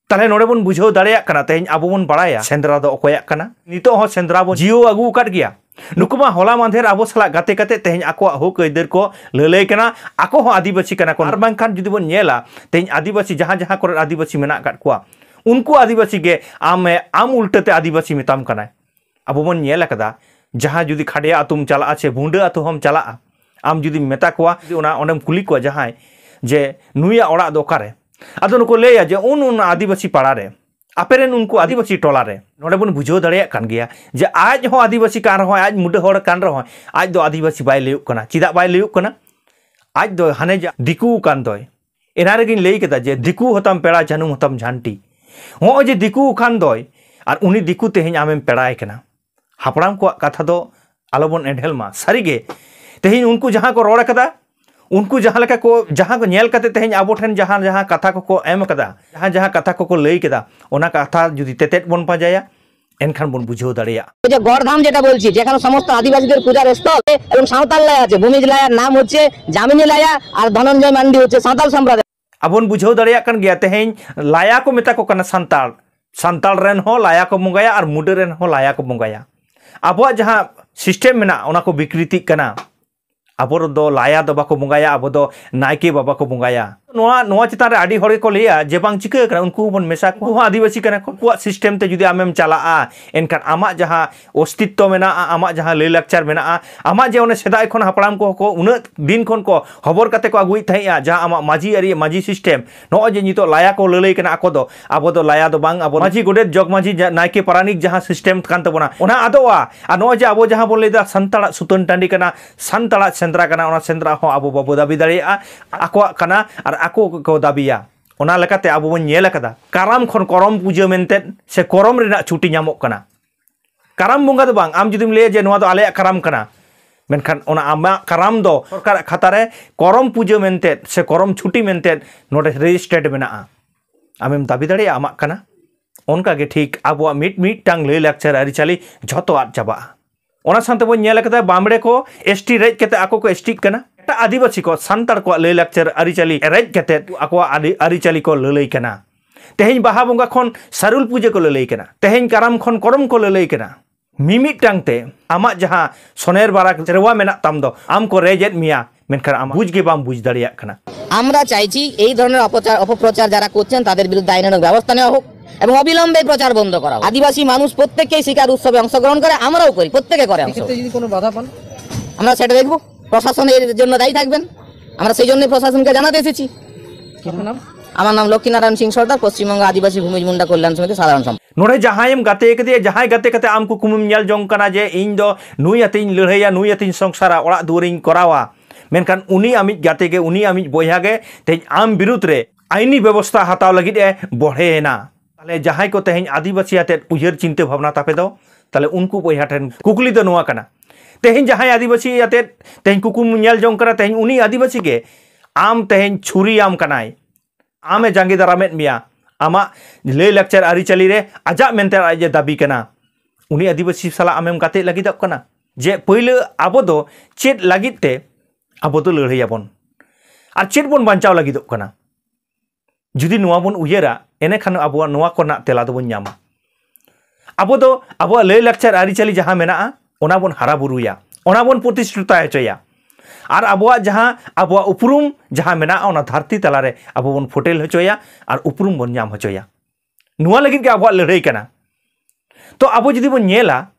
ᱛᱟᱦᱞᱮ ᱱᱚᱰᱮ ᱵᱚᱱ ᱵᱩᱡᱷᱟᱹᱣ ᱫᱟᱲᱮᱭᱟᱜ ᱠᱟᱱᱟ, ᱛᱮᱦᱮᱧ ᱟᱵᱚ ᱵᱚᱱ ᱵᱟᱲᱟᱭᱟ ᱥᱮᱸᱫᱽᱨᱟ ᱫᱚ ᱚᱠᱚᱭᱟᱜ ᱠᱟᱱᱟ᱾ ᱱᱤᱛᱚᱜ ᱦᱚᱸ ᱥᱮᱸᱫᱽᱨᱟ ᱵᱚᱱ ᱡᱤᱭᱟᱹᱣ ᱟᱹᱜᱩ ᱟᱠᱟᱫ ᱜᱮᱭᱟ᱾ ᱱᱩᱠᱩ ᱢᱟ ᱦᱚᱞᱟ ᱢᱟᱫᱷᱮᱨ ᱟᱵᱚ ᱥᱟᱞᱟᱜ ᱜᱟᱛᱮ ᱠᱟᱛᱮ ᱛᱮᱦᱮᱧ ᱟᱠᱚᱣᱟᱜ ᱦᱚᱠ ᱟᱹᱭᱫᱟᱹᱨ ᱠᱚ ᱞᱟᱹᱞᱟᱹᱭ ᱠᱟᱱᱟ, ᱟᱠᱚ ᱦᱚᱸ ᱟᱹᱫᱤᱵᱟᱹᱥᱤ ᱠᱟᱱᱟ ᱠᱚ, ᱟᱨ ᱵᱟᱝᱠᱷᱟᱱ ᱡᱩᱫᱤ ᱵᱚᱱ ᱧᱮᱞᱟ ᱛᱮᱦᱮᱧ ᱟᱹᱫᱤᱵᱟᱹᱥᱤ ᱡᱟᱦᱟᱸ ᱡᱟᱦᱟᱸ ᱠᱚᱨᱮ ᱟᱹᱫᱤᱵᱟᱹᱥᱤ ᱢᱮᱱᱟᱜ ᱟᱠᱟᱫ ᱠᱚᱣᱟ, ᱩᱱᱠᱩ ᱟᱹᱫᱤᱵᱟᱹᱥᱤ ᱜᱮ ᱟᱢᱮ, ᱟᱢ ᱩᱞᱴᱟᱹᱛᱮ ᱟᱹᱫᱤᱵᱟᱹᱥᱤ ᱢᱮᱛᱟᱢ ᱠᱟᱱᱟᱭ᱾ ᱟᱵᱚ ᱵᱚᱱ ᱧᱮᱞ ᱟᱠᱟᱫᱟ, ᱡᱟᱦᱟᱸ ᱡᱩᱫᱤ ᱠᱷᱟᱰᱭᱟ ᱟᱹᱛᱩᱢ ᱪᱟᱞᱟᱜᱼᱟ ᱥᱮ ᱵᱷᱩᱸᱰᱟᱹ ᱟᱹᱛᱩ ᱦᱚᱸᱢ ᱪᱟᱞᱟᱜᱼᱟ, ᱟᱢ ᱡᱩᱫᱤᱢ ᱢᱮᱛᱟ ᱠᱚᱣᱟ, ᱡᱩᱫᱤ ᱚᱱᱟ ᱚᱸᱰᱮᱢ ᱠᱩᱞᱤ ᱠᱚᱣᱟ ᱡᱟᱦᱟᱸᱭ, ᱡᱮ ᱱᱩᱭᱟᱜ ᱚᱲᱟᱜ ᱫᱚ ᱚᱠᱟᱨᱮ, ᱟᱫᱚ ᱱᱩᱠᱩ ᱞᱟᱹᱭᱟ ᱡᱮ ᱩᱱ ᱩᱱ ᱟᱹᱫᱤᱵᱟᱹᱥᱤ ᱯᱟᱲᱟ ᱨᱮ, ᱟᱯᱮᱨᱮᱱ ᱩᱱᱠᱩ ᱟᱹᱫᱤᱵᱟᱹᱥᱤ ᱴᱚᱞᱟ ᱨᱮ᱾ ᱱᱚᱰᱮ ᱵᱚᱱ ᱵᱩᱡᱷᱟᱹᱣ ᱫᱟᱲᱮᱭᱟᱜ ᱠᱟᱱ ᱜᱮᱭᱟ ᱡᱮ ᱟᱡ ᱦᱚᱸ ᱟᱹᱫᱤᱵᱟᱹᱥᱤ ᱠᱟᱱ ᱨᱮᱦᱚᱸ, ᱟᱡ ᱢᱩᱰᱟᱹ ᱦᱚᱲ ᱠᱟᱱ ᱨᱮᱦᱚᱸ, ᱟᱡ ᱫᱚ ᱟᱹᱫᱤᱵᱟᱹᱥᱤ ᱵᱟᱭ ᱞᱟᱹᱭᱚᱜ ᱠᱟᱱᱟ᱾ ᱪᱮᱫᱟᱜ ᱵᱟᱭ ᱞᱟᱹᱭᱚᱜ ᱠᱟᱱᱟ? ᱟᱡ ᱫᱚ ᱦᱟᱱᱮ ᱡᱟ ᱫᱤᱠᱩ ᱠᱟᱱ ᱫᱚᱭ᱾ ᱮᱱᱟ ᱨᱮᱜᱮᱧ ᱞᱟᱹᱭ ᱠᱮᱫᱟ ᱡᱮ ᱫᱤᱠᱩ ᱦᱚᱛᱟᱢ ᱯᱮᱲᱟ, ᱡᱟᱹᱱᱩᱢ ᱦᱚᱛᱟᱢ ᱡᱷᱟᱱᱴᱤ᱾ ᱦᱚᱸᱜᱼᱚᱭ ᱡᱮ ᱫᱤᱠᱩ ᱠᱟᱱ ᱫᱚᱭ ᱟᱨ ᱩᱱᱤ ᱫᱤᱠᱩ ᱛᱮᱦᱮᱧ ᱟᱢᱮᱢ ᱯᱮᱲᱟᱭ ᱠᱟᱱᱟ᱾ ᱦᱟᱯᱲᱟᱢ ᱠᱚᱣᱟᱜ ᱠᱟᱛᱷᱟ ᱫᱚ ᱟᱞᱚᱵᱚᱱ ᱮᱸᱰᱷᱮᱞ ᱢᱟ᱾ ᱥᱟᱹᱨᱤᱜᱮ ᱛᱮᱦᱮᱧ ᱩᱱᱠᱩ ᱡᱟᱦᱟᱸ ᱠᱚ ᱨᱚᱲ ᱠᱟᱫᱟ, ᱩᱱᱠᱩ ᱡᱟᱦᱟᱸ ᱞᱮᱠᱟ ᱠᱚ, ᱡᱟᱦᱟᱸ ᱠᱚ ᱧᱮᱞ ᱠᱟᱛᱮ ᱛᱮᱦᱮᱧ ᱟᱵᱚ ᱴᱷᱮᱱ ᱡᱟᱦᱟᱸ, ᱡᱟᱦᱟᱸ ᱠᱟᱛᱷᱟ ᱠᱚᱠᱚ ᱮᱢ ᱠᱟᱫᱟ, ᱡᱟᱦᱟᱸ, ᱡᱟᱦᱟᱸ ᱠᱟᱛᱷᱟ ᱠᱚᱠᱚ ᱞᱟᱹᱭ ᱠᱮᱫᱟ, ᱚᱱᱟ ᱠᱟᱛᱷᱟ ᱡᱩᱫᱤ ᱛᱮᱛᱮᱫ ᱵᱚᱱ ᱯᱟᱸᱡᱟᱭᱟ, ᱮᱱᱠᱷᱟᱱ ᱵᱚᱱ ᱵᱩᱡᱷᱟᱹᱣ ᱫᱟᱲᱮᱭᱟᱜᱼᱟ᱾ এই যে গড়ধাম যেটা বলছি, যেখানে সমস্ত আদিবাসীদের পূজার স্থল এবং সাঁওতাল লায়া আছে, ভূমিজ লায়া, নাম হচ্ছে যামিনী লায়া আর ধনঞ্জয় মান্ডি হচ্ছে সাঁওতাল সম্প্রদায়। ᱟᱵᱚ ᱵᱚᱱ ᱵᱩᱡᱷᱟᱹᱣ ᱫᱟᱲᱮᱭᱟᱜ ᱠᱟᱱ ᱜᱮᱭᱟ, ᱛᱮᱦᱮᱧ ᱞᱟᱭᱟ ᱠᱚ ᱢᱮᱛᱟ ᱠᱚ ᱠᱟᱱᱟ ᱥᱟᱱᱛᱟᱲ᱾ ᱥᱟᱱᱛᱟᱲ ᱨᱮᱱ ᱦᱚᱸ ᱞᱟᱭᱟ ᱠᱚ ᱵᱚᱸᱜᱟᱭᱟ ᱟᱨ ᱢᱩᱰᱟᱹ ᱨᱮᱱ ᱦᱚᱸ ᱞᱟᱭᱟ ᱠᱚ ᱵᱚᱸᱜᱟᱭᱟ᱾ ᱟᱵᱚᱣᱟᱜ ᱡᱟᱦᱟᱸ ᱥᱤᱥᱴᱮᱢ ᱢᱮᱱᱟᱜᱼᱟ, ᱚᱱᱟ ᱠᱚ ᱵᱤᱠᱨᱤᱛᱤᱜ ᱠᱟᱱᱟ᱾ ᱟᱵᱚ ᱫᱚ ᱞᱟᱭᱟ ᱫᱚ ᱵᱟᱠᱚ ᱵᱚᱸᱜᱟᱭᱟ, ᱟᱵᱚ ᱫᱚ ᱱᱟᱭᱠᱮ ᱵᱟᱵᱟ ᱠᱚ ᱵᱚᱸᱜᱟᱭᱟ᱾ ᱱᱚᱣᱟ ᱱᱚᱣᱟ ᱪᱮᱛᱟᱱ ᱨᱮ ᱟᱹᱰᱤ ᱦᱚᱲ ᱜᱮᱠᱚ ᱞᱟᱹᱭᱟ ᱡᱮ ᱵᱟᱝ ᱪᱤᱠᱟᱹ ᱠᱟᱱᱟ, ᱩᱱᱠᱩ ᱦᱚᱸᱵᱚᱱ ᱢᱮᱥᱟ ᱠᱚᱣᱟ, ᱩᱱᱠᱩ ᱦᱚᱸ ᱟᱹᱫᱤᱵᱟᱹᱥᱤ ᱠᱟᱱᱟ ᱠᱚ, ᱩᱱᱠᱩᱣᱟᱜ ᱥᱤᱥᱴᱮᱢ ᱛᱮ ᱡᱩᱫᱤ ᱟᱢᱮᱢ ᱪᱟᱞᱟᱜᱼᱟ, ᱮᱱᱠᱷᱟᱱ ᱟᱢᱟᱜ ᱡᱟᱦᱟᱸ ᱚᱥᱛᱤᱛᱛᱚ ᱢᱮᱱᱟᱜᱼᱟ, ᱟᱢᱟᱜ ᱡᱟᱦᱟᱸ ᱞᱟᱹᱭ ᱞᱟᱠᱪᱟᱨ ᱢᱮᱱᱟᱜᱼᱟ, ᱟᱢᱟᱜ ᱡᱮ ᱚᱱᱮ ᱥᱮᱫᱟᱭ ᱠᱷᱚᱱ ᱦᱟᱯᱲᱟᱢ ᱠᱚ ᱠᱚ ᱩᱱᱟᱹᱜ ᱫᱤᱱ ᱠᱷᱚᱱ ᱠᱚ ᱦᱚᱵᱚᱨ ᱠᱟᱛᱮ ᱠᱚ ᱟᱹᱜᱩᱭᱮᱫ ᱛᱟᱦᱮᱸᱜᱼᱟ, ᱡᱟᱦᱟᱸ ᱟᱢᱟᱜ ᱢᱟᱹᱡᱷᱤ ᱟᱹᱨᱤ, ᱢᱟᱹᱡᱷᱤ ᱥᱤᱥᱴᱮᱢ, ᱱᱚᱜᱼᱚᱭ ᱡᱮ ᱱᱤᱛᱚᱜ ᱞᱟᱭᱟ ᱠᱚ ᱞᱟᱹᱞᱟᱹᱭ ᱠᱟᱱᱟ, ᱟᱠᱚ ᱫᱚ, ᱟᱵᱚ ᱫᱚ ᱞᱟᱭᱟ ᱫᱚ ᱵᱟᱝ, ᱟᱵᱚ ᱢᱟᱹᱡᱷᱤ, ᱜᱚᱰᱮᱛ, ᱡᱚᱜᱽ ᱢᱟᱹᱡᱷᱤ, ᱡᱟ-, ᱱᱟᱭᱠᱮ, ᱯᱟᱨᱟᱱᱤᱠ ᱡᱟᱦᱟᱸ ᱥᱤᱥᱴᱮᱢ ᱠᱟᱱ ᱛᱟᱵᱚᱱᱟ, ᱚᱱᱟ ᱟᱫᱚᱜᱼᱟ᱾ ᱟᱨ ᱱᱚᱜᱼᱚᱭ ᱡᱮ ᱟᱵᱚ ᱡᱟᱦᱟᱸ ᱵᱚᱱ ᱞᱟᱹᱭᱫᱟ ᱥᱟᱱᱛᱟᱲᱟᱜ ᱥᱩᱛᱟᱹᱱ ᱴᱟᱺᱰᱤ ᱠᱟᱱᱟ, ᱥᱟᱱᱛᱟᱲᱟᱜ ᱥᱮᱸᱫᱽᱨᱟ ᱠᱟᱱᱟ, ᱚᱱᱟ ᱥᱮᱸᱫᱽᱨᱟ ᱦᱚᱸ ᱟᱵᱚ ᱵᱟᱵᱚ ᱫᱟᱹᱵᱤ ᱫᱟᱲᱮᱭᱟᱜᱼᱟ, ᱟᱠᱚᱣᱟᱜ ᱠᱟᱱᱟ ᱟᱨ ᱟᱠᱚ ᱜᱮᱠᱚ ᱫᱟᱹᱵᱤᱭᱟ᱾ ᱚᱱᱟ ᱞᱮᱠᱟᱛᱮ ᱟᱵᱚ ᱵᱚᱱ ᱧᱮᱞ ᱟᱠᱟᱫᱟ, ᱠᱟᱨᱟᱢ ᱠᱷᱚᱱ ᱠᱚᱨᱚᱢ ᱯᱩᱡᱟᱹ ᱢᱮᱱᱛᱮ ᱥᱮ ᱠᱚᱨᱚᱢ ᱨᱮᱱᱟᱜ ᱪᱷᱩᱴᱤ ᱧᱟᱢᱚᱜ ᱠᱟᱱᱟ᱾ ᱠᱟᱨᱟᱢ ᱵᱚᱸᱜᱟ ᱫᱚ ᱵᱟᱝ, ᱟᱢ ᱡᱩᱫᱤᱢ ᱞᱟᱹᱭᱟ ᱡᱮ ᱱᱚᱣᱟ ᱫᱚ ᱟᱞᱮᱭᱟᱜ ᱠᱟᱨᱟᱢ ᱠᱟᱱᱟ, ᱢᱮᱱᱠᱷᱟᱱ ᱚᱱᱟ ᱟᱢᱟᱜ ᱠᱟᱨᱟᱢ ᱫᱚ ᱥᱚᱨᱠᱟᱨᱟᱜ ᱠᱷᱟᱛᱟ ᱨᱮ ᱠᱚᱨᱚᱢ ᱯᱩᱡᱟᱹ ᱢᱮᱱᱛᱮ ᱥᱮ ᱠᱚᱨᱚᱢ ᱪᱷᱩᱴᱤ ᱢᱮᱱᱛᱮ ᱱᱚᱰᱮ ᱨᱮᱡᱤᱥᱴᱟᱨᱰ ᱢᱮᱱᱟᱜᱼᱟ, ᱟᱢᱮᱢ ᱫᱟᱹᱵᱤ ᱫᱟᱲᱮᱭᱟᱜᱼᱟ ᱟᱢᱟᱜ ᱠᱟᱱᱟ᱾ ᱚᱱᱠᱟ ᱜᱮ ᱴᱷᱤᱠ ᱟᱵᱚᱣᱟᱜ ᱢᱤᱫ ᱢᱤᱫᱴᱟᱝ ᱞᱟᱹᱭ ᱞᱟᱠᱪᱟᱨ ᱟᱹᱨᱤᱪᱟᱹᱞᱤ ᱡᱷᱚᱛᱚ ᱟᱫ ᱪᱟᱵᱟᱜᱼᱟ᱾ ᱚᱱᱟ ᱥᱟᱶᱛᱮ ᱵᱚᱱ ᱧᱮᱞ ᱟᱠᱟᱫᱟ ᱵᱟᱢᱵᱲᱮ ᱠᱚ ᱮᱥᱴᱤ ᱨᱮᱡ ᱠᱟᱛᱮ ᱟᱠᱚ ᱠᱚ ᱮᱥᱴᱤᱜ ᱠᱟᱱᱟ, ᱮᱴᱟᱜ ᱟᱹᱫᱤᱵᱟᱹᱥᱤ ᱠᱚ ᱥᱟᱱᱛᱟᱲ ᱠᱚᱣᱟᱜ ᱞᱟᱹᱭ ᱞᱟᱠᱪᱟᱨ ᱟᱹᱨᱤᱪᱟᱹᱞᱤ ᱨᱮᱡ ᱠᱟᱛᱮ ᱟᱠᱚᱣᱟᱜ ᱟᱹᱨᱤ-, ᱟᱹᱨᱤᱪᱟᱹᱞᱤ ᱠᱚ ᱞᱟᱹᱞᱟᱹᱭ ᱠᱟᱱᱟ᱾ ᱛᱮᱦᱮᱧ ᱵᱟᱦᱟ ᱵᱚᱸᱜᱟ ᱠᱷᱚᱱ ᱥᱟᱨᱩᱞ ᱯᱩᱡᱟᱹ ᱠᱚ ᱞᱟᱹᱞᱟᱹᱭ ᱠᱟᱱᱟ, ᱛᱮᱦᱮᱧ ᱠᱟᱨᱟᱢ ᱠᱷᱚᱱ ᱠᱚᱨᱚᱢ ᱠᱚ ᱞᱟᱹᱞᱟᱹᱭ ᱠᱟᱱᱟ᱾ ᱢᱤᱢᱤᱫᱴᱟᱝ ᱛᱮ ᱟᱢᱟᱜ ᱡᱟᱦᱟᱸ ᱥᱚᱱᱮᱨ ᱵᱟᱨᱟ ᱥᱮᱨᱣᱟ ᱢᱮᱱᱟᱜ ᱛᱟᱢ ᱫᱚ, ᱟᱢ ᱠᱚ ᱨᱮᱡ ᱮᱫ ᱢᱮᱭᱟ, ᱢᱮᱱᱠᱷᱟᱱ ᱟᱢ ᱵᱩᱡᱽ ᱜᱮ ᱵᱟᱢ ᱵᱩᱡᱽ ᱫᱟᱲᱮᱭᱟᱜ ᱠᱟᱱᱟ᱾ আমরা চাইছি এই ধরনের অপচার, অপপ্রচার যারা করছেন তাদের বিরুদ্ধে আইনানুগ ব্যবস্থা নেওয়া হোক এবং অবিলম্বে প্রচার বন্ধ করা হোক। আদিবাসী মানুষ প্রত্যেকেই শিকার উৎসবে অংশগ্রহণ করে, আমরাও করি, প্রত্যেকে করে অংশ। এক্ষেত্রে যদি কোনো বাধা পান? আমরা সেটা দেখব, প্রশাসন এর জন্য দায়ী থাকবেন, আমরা সেই জন্যই প্রশাসনকে জানাতে এসেছি। আপনার নাম? আমার নাম লক্ষ্মীনারায়ণ সিং সর্দার, পশ্চিমবঙ্গ আদিবাসী ভূমিজ মুন্ডা কল্যাণ সমিতি সাধারণ সম্পাদক। ᱱᱚᱰᱮ ᱡᱟᱦᱟᱸᱭᱮᱢ ᱜᱟᱛᱮ ᱠᱟᱫᱮᱭᱟ, ᱡᱟᱦᱟᱸᱭ ᱜᱟᱛᱮ ᱠᱟᱛᱮ ᱟᱢ ᱠᱩᱠᱢᱩᱢ ᱧᱮᱞ ᱡᱚᱝ ᱠᱟᱱᱟ ᱡᱮ ᱤᱧ ᱫᱚ ᱱᱩᱭ ᱟᱛᱮᱧ ᱞᱟᱹᱲᱦᱟᱹᱭᱟ, ᱱᱩᱭ ᱟᱛᱮᱧ ᱥᱚᱝᱥᱟᱨᱟ, ᱚᱲᱟᱜ ᱫᱩᱣᱟᱹᱨᱤᱧ ᱠᱚᱨᱟᱣᱟ, ᱢᱮᱱᱠᱷᱟᱱ ᱩᱱᱤ ᱟᱢᱤᱡ ᱜᱟᱛᱮ ᱜᱮ, ᱩᱱᱤ ᱟᱢᱤᱡ ᱵᱚᱭᱦᱟ ᱜᱮ ᱛᱮᱦᱮᱧ ᱟᱢ ᱵᱤᱨᱩᱫᱽ ᱨᱮ ᱟᱭᱤᱱᱤ ᱵᱮᱵᱚᱥᱛᱷᱟ ᱦᱟᱛᱟᱣ ᱞᱟᱹᱜᱤᱫ ᱮ ᱵᱚᱲᱦᱮᱭᱮᱱᱟ᱾ ᱛᱟᱦᱞᱮ ᱡᱟᱦᱟᱸᱭ ᱠᱚ ᱛᱮᱦᱮᱧ ᱟᱹᱫᱤᱵᱟᱹᱥᱤ ᱟᱛᱮᱫ ᱩᱭᱦᱟᱹᱨ ᱪᱤᱱᱛᱟᱹ ᱵᱷᱟᱵᱽᱱᱟ ᱛᱟᱯᱮ ᱫᱚ, ᱛᱟᱦᱞᱮ ᱩᱱᱠᱩ ᱵᱚᱭᱦᱟ ᱴᱷᱮᱱ ᱠᱩᱠᱞᱤ ᱫᱚ ᱱᱚᱣᱟ ᱠᱟᱱᱟ, ᱛᱮᱦᱮᱧ ᱡᱟᱦᱟᱸᱭ ᱟᱹᱫᱤᱵᱟᱹᱥᱤ ᱟᱛᱮᱫ ᱛᱮᱦᱮᱧ ᱠᱩᱠᱢᱩ ᱧᱮᱞ ᱡᱚᱝ ᱠᱟᱱᱟ, ᱛᱮᱦᱮᱧ ᱩᱱᱤ ᱟᱹᱫᱤᱵᱟᱹᱥᱤ ᱜᱮ ᱟᱢ ᱛᱮᱦᱮᱧ ᱪᱷᱩᱨᱤᱭᱟᱢ ᱠᱟᱱᱟᱭ, ᱟᱢᱮ ᱡᱟᱸᱜᱮ ᱫᱟᱨᱟᱢᱮᱫ ᱢᱮᱭᱟ, ᱟᱢᱟᱜ ᱞᱟᱹᱭ ᱞᱟᱠᱪᱟᱨ ᱟᱹᱨᱤᱪᱟᱹᱞᱤ ᱨᱮ ᱟᱡᱟᱜ ᱢᱮᱱᱛᱮ ᱟᱡ ᱮ ᱫᱟᱹᱵᱤ ᱠᱟᱱᱟ, ᱩᱱᱤ ᱟᱹᱫᱤᱵᱟᱹᱥᱤ ᱥᱟᱞᱟᱜ ᱟᱢᱮᱢ ᱜᱟᱛᱮᱜ ᱞᱟᱹᱜᱤᱫᱚᱜ ᱠᱟᱱᱟ? ᱡᱮ ᱯᱟᱹᱭᱞᱟᱹ ᱟᱵᱚ ᱫᱚ ᱪᱮᱫ ᱞᱟᱹᱜᱤᱫ ᱛᱮ ᱟᱵᱚ ᱫᱚ ᱞᱟᱹᱲᱦᱟᱹᱭᱟᱵᱚᱱ ᱟᱨ ᱪᱮᱫ ᱵᱚᱱ ᱵᱟᱧᱪᱟᱣ ᱞᱟᱹᱜᱤᱫᱚᱜ ᱠᱟᱱᱟ? ᱡᱩᱫᱤ ᱱᱚᱣᱟ ᱵᱚᱱ ᱩᱭᱦᱟᱹᱨᱟ, ᱮᱱᱮᱠᱷᱟᱱ ᱟᱵᱚᱣᱟᱜ ᱱᱚᱣᱟ ᱠᱚᱨᱮᱱᱟᱜ ᱛᱮᱞᱟ ᱫᱚᱵᱚᱱ ᱧᱟᱢᱟ᱾ ᱟᱵᱚ ᱫᱚ ᱟᱵᱚᱣᱟᱜ ᱞᱟᱹᱭ ᱞᱟᱠᱪᱟᱨ ᱟᱹᱨᱤᱪᱟᱹᱞᱤ ᱡᱟᱦᱟᱸ ᱢᱮᱱᱟᱜᱼᱟ, ᱚᱱᱟ ᱵᱚᱱ ᱦᱟᱨᱟ ᱵᱩᱨᱩᱭᱟ, ᱚᱱᱟ ᱵᱚᱱ ᱯᱨᱚᱛᱤᱥᱴᱷᱤᱛᱟ ᱦᱚᱪᱚᱭᱟ᱾ ᱟᱨ ᱟᱵᱚᱣᱟᱜ ᱡᱟᱦᱟᱸ, ᱟᱵᱚᱣᱟᱜ ᱩᱯᱨᱩᱢ ᱡᱟᱦᱟᱸ ᱢᱮᱱᱟᱜᱼᱟ, ᱚᱱᱟ ᱫᱷᱟᱹᱨᱛᱤ ᱛᱟᱞᱟᱨᱮ ᱟᱵᱚ ᱵᱚᱱ ᱯᱷᱩᱴᱮᱞ ᱦᱚᱪᱚᱭᱟ ᱟᱨ ᱩᱯᱨᱩᱢ ᱵᱚᱱ ᱧᱟᱢ ᱦᱚᱪᱚᱭᱟ᱾ ᱱᱚᱣᱟ ᱞᱟᱹᱜᱤᱫ ᱜᱮ ᱟᱵᱚᱣᱟᱜ ᱞᱟᱹᱲᱦᱟᱹᱭ ᱠᱟᱱᱟ᱾ ᱛᱚ ᱟᱵᱚ ᱡᱩᱫᱤ ᱵᱚᱱ ᱧᱮᱞᱟ,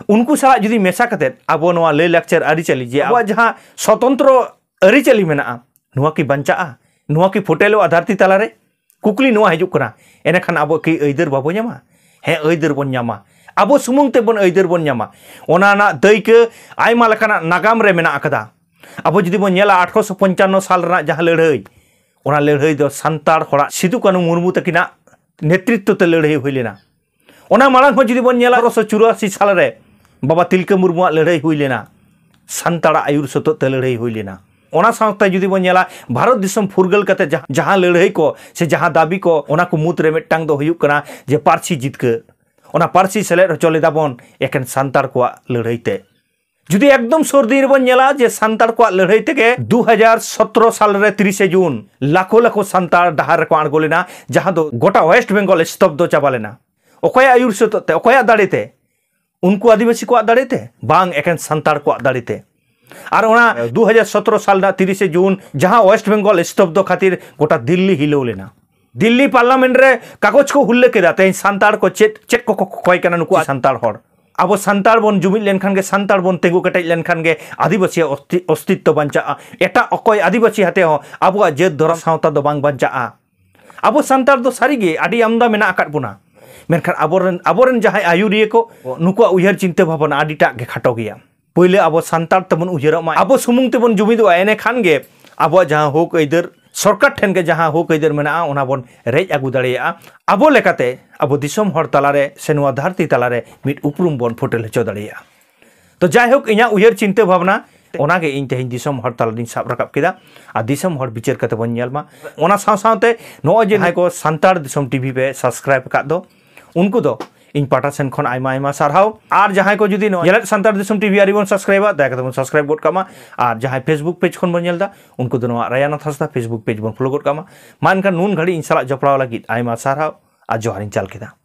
ᱩᱱᱠᱩ ᱥᱟᱞᱟᱜ ᱡᱩᱫᱤ ᱢᱮᱥᱟ ᱠᱟᱛᱮᱫ ᱟᱵᱚ ᱱᱚᱣᱟ ᱞᱟᱹᱭ ᱞᱟᱠᱪᱟᱨ ᱟᱹᱨᱤᱪᱟᱹᱞᱤ, ᱡᱮ ᱟᱵᱚᱣᱟᱜ ᱡᱟᱦᱟᱸ ᱥᱚᱛᱚᱱᱛᱨᱚ ᱟᱹᱨᱤᱪᱟᱹᱞᱤ ᱢᱮᱱᱟᱜᱼᱟ, ᱱᱚᱣᱟ ᱠᱤ ᱵᱟᱧᱪᱟᱜᱼᱟ? ᱱᱚᱣᱟ ᱠᱤ ᱯᱷᱩᱴᱮᱞᱚᱜᱼᱟ ᱫᱷᱟᱹᱨᱛᱤ ᱛᱟᱞᱟᱨᱮ? ᱠᱩᱠᱞᱤ ᱱᱚᱣᱟ ᱦᱤᱡᱩᱜ ᱠᱟᱱᱟ᱾ ᱮᱱᱮᱠᱷᱟᱱ ᱟᱵᱚ ᱠᱤ ᱟᱹᱭᱫᱟᱹᱨ ᱵᱟᱵᱚ ᱧᱟᱢᱟ? ᱦᱮᱸ, ᱟᱹᱭᱫᱟᱹᱨ ᱵᱚᱱ ᱧᱟᱢᱟ᱾ ᱟᱵᱚ ᱥᱩᱢᱩᱝ ᱛᱮᱵᱚᱱ ᱟᱹᱭᱫᱟᱹᱨ ᱵᱚᱱ ᱧᱟᱢᱟ᱾ ᱚᱱᱟ ᱨᱮᱱᱟᱜ ᱫᱟᱹᱭᱠᱟᱹ ᱟᱭᱢᱟ ᱞᱮᱠᱟᱱᱟᱜ ᱱᱟᱜᱟᱢ ᱨᱮ ᱢᱮᱱᱟᱜ ᱟᱠᱟᱫᱟ᱾ ᱟᱵᱚ ᱡᱩᱫᱤ ᱵᱚᱱ ᱧᱮᱞᱟ, ᱟᱴᱷᱨᱚᱥᱚ ᱯᱚᱧᱪᱟᱱᱱᱚ ᱥᱟᱞ ᱨᱮᱱᱟᱜ ᱡᱟᱦᱟᱸ ᱞᱟᱹᱲᱦᱟᱹᱭ, ᱚᱱᱟ ᱞᱟᱹᱲᱦᱟᱹᱭ ᱫᱚ ᱥᱟᱱᱛᱟᱲ ᱦᱚᱲᱟᱜ ᱥᱤᱫᱩ ᱠᱟᱹᱱᱦᱩ ᱢᱩᱨᱢᱩ ᱛᱟᱹᱠᱤᱱᱟᱜ ᱱᱮᱛᱨᱤᱛᱵ ᱛᱮ ᱞᱟᱹᱲᱦᱟᱹᱭ ᱦᱩᱭ ᱞᱮᱱᱟ᱾ ᱚᱱᱟ ᱢᱟᱲᱟᱝ ᱦᱚᱸ ᱡᱩᱫᱤ ᱵᱚᱱ ᱧᱮᱞᱟ, ᱟᱴᱷᱨᱚᱥᱚ ᱪᱩᱨᱟᱥᱤ ᱥᱟᱞ ᱨᱮ ᱵᱟᱵᱟ ᱛᱤᱞᱠᱟᱹ ᱢᱩᱨᱢᱩᱣᱟᱜ ᱞᱟᱹᱲᱦᱟᱹᱭ ᱦᱩᱭ ᱞᱮᱱᱟ, ᱥᱟᱱᱛᱟᱲᱟᱜ ᱟᱹᱭᱩᱨ ᱥᱚᱛᱚᱜ ᱛᱮ ᱞᱟᱹᱲᱦᱟᱹᱭ ᱦᱩᱭ ᱞᱮᱱᱟ᱾ ᱚᱱᱟ ᱥᱟᱶᱛᱮ ᱡᱩᱫᱤ ᱵᱚᱱ ᱧᱮᱞᱟ, ᱵᱷᱟᱨᱚᱛ ᱫᱤᱥᱚᱢ ᱯᱷᱩᱨᱜᱟᱹᱞ ᱠᱟᱛᱮ ᱡᱟᱦᱟᱸ, ᱡᱟᱦᱟᱸ ᱞᱟᱹᱲᱦᱟᱹᱭ ᱠᱚ ᱥᱮ ᱡᱟᱦᱟᱸ ᱫᱟᱹᱵᱤ ᱠᱚ, ᱚᱱᱟ ᱠᱚ ᱢᱩᱫᱽᱨᱮ ᱢᱤᱫᱴᱟᱝ ᱫᱚ ᱦᱩᱭᱩᱜ ᱠᱟᱱᱟ ᱡᱮ ᱯᱟᱹᱨᱥᱤ ᱡᱤᱛᱠᱟᱹᱨ᱾ ᱚᱱᱟ ᱯᱟᱹᱨᱥᱤ ᱥᱮᱞᱮᱫ ᱦᱚᱪᱚ ᱞᱮᱫᱟ ᱵᱚᱱ ᱮᱠᱮᱱ ᱥᱟᱱᱛᱟᱲ ᱠᱚᱣᱟᱜ ᱞᱟᱹᱲᱦᱟᱹᱭ ᱛᱮ᱾ ᱡᱩᱫᱤ ᱮᱠᱫᱚᱢ ᱥᱩᱨ ᱫᱤᱱ ᱨᱮᱵᱚᱱ ᱧᱮᱞᱟ ᱡᱮ ᱥᱟᱱᱛᱟᱲ ᱠᱚᱣᱟᱜ ᱞᱟᱹᱲᱦᱟᱹᱭ ᱛᱮᱜᱮ ᱫᱩ ᱦᱟᱡᱟᱨ ᱥᱚᱛᱨᱚ ᱥᱟᱞ ᱨᱮ ᱛᱤᱨᱤᱥᱮ ᱡᱩᱱ ᱞᱟᱠᱷᱚ ᱞᱟᱠᱷᱚ ᱥᱟᱱᱛᱟᱲ ᱰᱟᱦᱟᱨ ᱨᱮᱠᱚ ᱟᱬᱜᱚ ᱞᱮᱱᱟ, ᱡᱟᱦᱟᱸ ᱫᱚ ᱜᱚᱴᱟ ᱳᱭᱮᱥᱴ ᱵᱮᱝᱜᱚᱞ ᱥᱛᱚᱵᱫᱚ ᱪᱟᱵᱟ ᱞᱮᱱᱟ᱾ ᱚᱠᱚᱭᱟᱜ ᱟᱹᱭᱩᱨ ᱥᱚᱛᱚᱜ ᱛᱮ, ᱚᱠᱚᱭᱟᱜ ᱫᱟᱲᱮ ᱛᱮ? ᱩᱱᱠᱩ ᱟᱹᱫᱤᱵᱟᱹᱥᱤ ᱠᱚᱣᱟᱜ ᱫᱟᱲᱮ ᱛᱮ? ᱵᱟᱝ, ᱮᱠᱮᱱ ᱥᱟᱱᱛᱟᱲ ᱠᱚᱣᱟᱜ ᱫᱟᱲᱮ ᱛᱮ᱾ ᱟᱨ ᱚᱱᱟ ᱫᱩ ᱦᱟᱡᱟᱨ ᱥᱚᱛᱨᱚ ᱥᱟᱞ ᱨᱮᱱᱟᱜ ᱛᱤᱨᱤᱥᱮ ᱡᱩᱱ, ᱡᱟᱦᱟᱸ ᱳᱭᱮᱥᱴ ᱵᱮᱝᱜᱚᱞ ᱥᱛᱚᱵᱫᱚ ᱠᱷᱟᱹᱛᱤᱨ ᱜᱚᱴᱟ ᱫᱤᱞᱞᱤ ᱦᱤᱞᱟᱹᱣ ᱞᱮᱱᱟ᱾ ᱫᱤᱞᱞᱤ ᱯᱟᱨᱞᱟᱢᱮᱱᱴ ᱨᱮ ᱠᱟᱜᱚᱡᱽ ᱠᱚ ᱦᱩᱞᱞᱟᱹ ᱠᱮᱫᱟ᱾ ᱛᱮᱦᱮᱧ ᱥᱟᱱᱛᱟᱲ ᱠᱚ ᱪᱮᱫ, ᱪᱮᱫ ᱠᱚᱠᱚ ᱠᱚᱠᱚᱭ ᱠᱟᱱᱟ ᱱᱩᱠᱩ ᱥᱟᱱᱛᱟᱲ ᱦᱚᱲ? ᱟᱵᱚ ᱥᱟᱱᱛᱟᱲ ᱵᱚᱱ ᱡᱩᱢᱤᱫ ᱞᱮᱱᱠᱷᱟᱱ ᱜᱮ, ᱥᱟᱱᱛᱟᱲ ᱵᱚᱱ ᱛᱤᱸᱜᱩ ᱠᱮᱴᱮᱡ ᱞᱮᱱᱠᱷᱟᱱ ᱜᱮ ᱟᱹᱫᱤᱵᱟᱹᱥᱤᱭᱟᱜ ᱚᱥᱛᱤ-, ᱚᱥᱛᱤᱛᱛᱚ ᱵᱟᱧᱪᱟᱜᱼᱟ᱾ ᱮᱴᱟᱜ ᱚᱠᱚᱭ ᱟᱹᱫᱤᱵᱟᱹᱥᱤ ᱟᱛᱮ ᱦᱚᱸ ᱟᱵᱚᱣᱟᱜ ᱡᱟᱹᱛ ᱫᱷᱚᱨᱚᱢ ᱥᱟᱶᱛᱟ ᱫᱚ ᱵᱟᱝ ᱵᱟᱧᱪᱟᱜᱼᱟ᱾ ᱟᱵᱚ ᱥᱟᱱᱛᱟᱲ ᱫᱚ ᱥᱟᱹᱨᱤᱜᱮ ᱟᱹᱰᱤ ᱟᱢᱫᱟ ᱢᱮᱱᱟᱜ ᱟᱠᱟᱫ ᱵᱚᱱᱟ, ᱢᱮᱱᱠᱷᱟᱱ ᱟᱵᱚᱨᱮᱱ, ᱟᱵᱚᱨᱮᱱ ᱡᱟᱦᱟᱸᱭ ᱟᱹᱭᱩᱨᱤᱭᱟᱹ ᱠᱚ, ᱱᱩᱠᱩᱣᱟᱜ ᱩᱭᱦᱟᱹᱨ ᱪᱤᱱᱛᱟᱹ ᱵᱷᱟᱵᱚᱱᱟ ᱟᱹᱰᱤᱴᱟᱜ ᱜᱮ ᱠᱷᱟᱴᱚ ᱜᱮᱭᱟ᱾ ᱯᱳᱭᱞᱳ ᱟᱵᱚ ᱥᱟᱱᱛᱟᱲ ᱛᱮᱵᱚᱱ ᱩᱭᱦᱟᱹᱨᱚᱜ ᱢᱟ, ᱟᱵᱚ ᱥᱩᱢᱩᱝ ᱛᱮᱵᱚᱱ ᱡᱩᱢᱤᱫᱚᱜᱼᱟ, ᱮᱱᱮᱠᱷᱟᱱ ᱜᱮ ᱟᱵᱚᱣᱟᱜ ᱡᱟᱦᱟᱸ ᱦᱚᱠ ᱟᱹᱭᱫᱟᱹᱨ, ᱥᱚᱨᱠᱟᱨ ᱴᱷᱮᱱ ᱜᱮ ᱡᱟᱦᱟᱸ ᱦᱚᱠ ᱟᱹᱭᱫᱟᱹᱨ ᱢᱮᱱᱟᱜᱼᱟ, ᱚᱱᱟ ᱵᱚᱱ ᱨᱮᱡ ᱟᱹᱜᱩ ᱫᱟᱲᱮᱭᱟᱜᱼᱟ᱾ ᱟᱵᱚ ᱞᱮᱠᱟᱛᱮ ᱟᱵᱚ ᱫᱤᱥᱚᱢ ᱦᱚᱲ ᱛᱟᱞᱟᱨᱮ ᱥᱮ ᱱᱚᱣᱟ ᱫᱷᱟᱹᱨᱛᱤ ᱛᱟᱞᱟᱨᱮ ᱢᱤᱫ ᱩᱯᱨᱩᱢ ᱵᱚᱱ ᱯᱷᱩᱴᱮᱞ ᱦᱚᱪᱚ ᱫᱟᱲᱮᱭᱟᱜᱼᱟ᱾ ᱛᱚ ᱡᱟᱭᱦᱳᱠ, ᱤᱧᱟᱹᱜ ᱩᱭᱦᱟᱹᱨ ᱪᱤᱱᱛᱟᱹ ᱵᱷᱟᱵᱽᱱᱟ, ᱚᱱᱟᱜᱮ ᱤᱧ ᱛᱮᱦᱮᱧ ᱫᱤᱥᱚᱢ ᱦᱚᱲ ᱛᱟᱞᱟᱨᱤᱧ ᱥᱟᱵ ᱨᱟᱠᱟᱵ ᱠᱮᱫᱟ᱾ ᱟᱨ ᱫᱤᱥᱚᱢ ᱦᱚᱲ ᱵᱤᱪᱟᱹᱨ ᱠᱟᱛᱮ ᱵᱚᱱ ᱧᱮᱞ ᱢᱟ᱾ ᱚᱱᱟ ᱥᱟᱶ ᱥᱟᱶᱛᱮ ᱱᱚᱜᱼᱚᱭ ᱡᱮ ᱡᱟᱦᱟᱸᱭ ᱠᱚ ᱥᱟᱱᱛᱟᱲ ᱫᱤᱥᱚᱢ ᱴᱤᱵᱷᱤ ᱯᱮ ᱥᱟᱵᱥᱠᱨᱟᱭᱤᱵ ᱟᱠᱟᱫ ᱫᱚ, ᱩᱱᱠᱩ ᱫᱚ ᱤᱧ ᱯᱟᱦᱴᱟ ᱥᱮᱱ ᱠᱷᱚᱱ ᱟᱭᱢᱟ ᱟᱭᱢᱟ ᱥᱟᱨᱦᱟᱣ᱾ ᱟᱨ ᱡᱟᱦᱟᱸᱭ ᱠᱚ ᱡᱩᱫᱤ ᱱᱚᱣᱟ ᱧᱮᱞᱮᱫ ᱥᱟᱱᱛᱟᱲ ᱫᱤᱥᱚᱢ ᱴᱤᱵᱷᱤ ᱟᱹᱣᱨᱤ ᱵᱚᱱ ᱥᱟᱵᱥᱠᱨᱟᱭᱤᱵᱟ, ᱫᱟᱭᱟ ᱠᱟᱛᱮ ᱵᱚᱱ ᱥᱟᱵᱥᱠᱨᱟᱭᱤᱵ ᱜᱚᱫ ᱠᱟᱜ ᱢᱟ᱾ ᱟᱨ ᱡᱟᱦᱟᱸᱭ ᱯᱷᱮᱥᱵᱩᱠ ᱯᱮᱡᱽ ᱠᱷᱚᱱ ᱵᱚᱱ ᱧᱮᱞ ᱮᱫᱟ, ᱩᱱᱠᱩ ᱫᱚ ᱱᱚᱣᱟ ᱨᱟᱭᱟᱱᱟᱛᱷ ᱦᱟᱸᱥᱫᱟ ᱯᱷᱮᱥᱵᱩᱠ ᱯᱮᱡᱽ ᱵᱚᱱ ᱯᱷᱚᱞᱳ ᱜᱚᱫ ᱠᱟᱜ ᱢᱟ᱾ ᱢᱟ ᱮᱱᱠᱷᱟᱱ ᱱᱩᱱ ᱜᱷᱟᱹᱲᱤᱡ ᱤᱧ ᱥᱟᱞᱟᱜ ᱡᱚᱯᱲᱟᱣ ᱞᱟᱹᱜᱤᱫ ᱟᱭᱢᱟ ᱥᱟᱨᱦᱟᱣ ᱟᱨ ᱡᱚᱦᱟᱨᱤᱧ ᱪᱟᱞ ᱠᱮᱫᱟ᱾